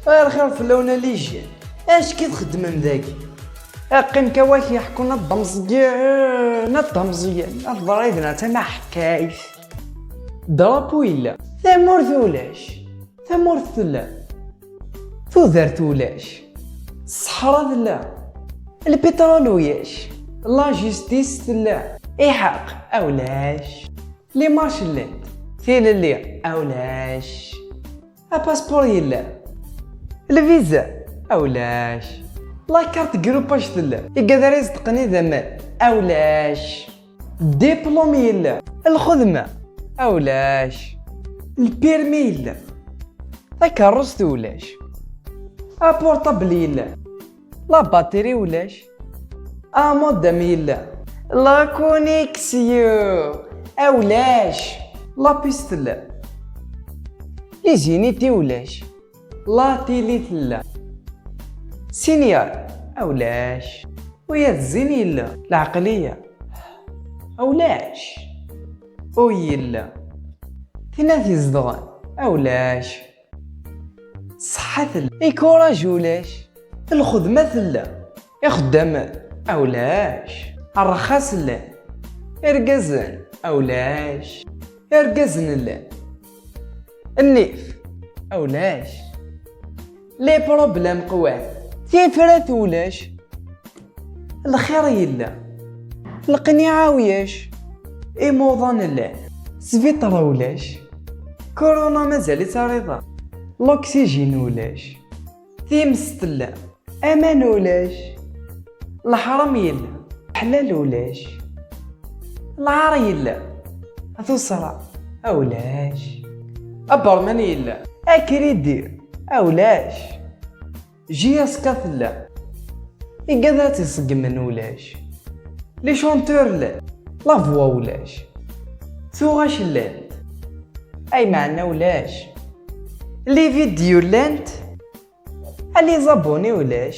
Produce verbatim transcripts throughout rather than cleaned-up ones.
Ar xir fell-awen a les jeunes. Acu i txeddmem dagi? Qqim kan waki ḥekkun ad d-amẓiyen, ad d-amẓiyen, ad ḍriden a tamaḥkayt. Drapeau yella. Tamurt ulac. Tamurt tella. Tudert ulac. Ṣṣeḥra tella. Lpiṭrul ulac. La justice tella. Iḥeqq ulac. Les marches llant. Tilelli ulac. Apaspuṛ yella. Lviza ulac. La carte groupage tella. Igad ara iẓeṭqen idammen ulac. Diplôme yella. Lxedma ulac. Lpirmi yella. Takeṛṛust ulac. Apurṭabl yella. La batterie ulac. Amodem yella. La connexion ulac. La puce tella. Les unités ulac. La télé tella. Signal ulac. Ula d zzin yella. Lɛeqliya ulac. Ul yella. Tin ad t-izedɣen ulac. Ṣṣeḥḥa tella. Ikuraǧ ulac. Lxedma tella. Ixeddamen ulac. Rrxas llan. Irgazen ulac. Irgazen llan. Nnif ulac. Les problèmes qwan. Tifrat ulac. Lxir yella. Lqniɛa ulac. Imuḍan llan. Sbiṭar ulac. Corona mazal-itt ar iḍ-a. L'oxygène ulac. Times tella. Aman ulac. Leḥram yella. Ḥlal ulac. Lɛar yella. Tuṣra ulac. Aberman yella. Akridi ulac. J S K tella. Igad ad tt-iṣeggmen ulac. Les chanteurs llan. La voix ulac. Tuɣac llant. Ay meɛna ulac. Les vidéos llant. Les abonnés ulac.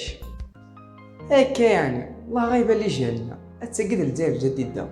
Akka yeɛni, la ɣiba les jeunes. Ad tagi d Lezzayer Ǧadida.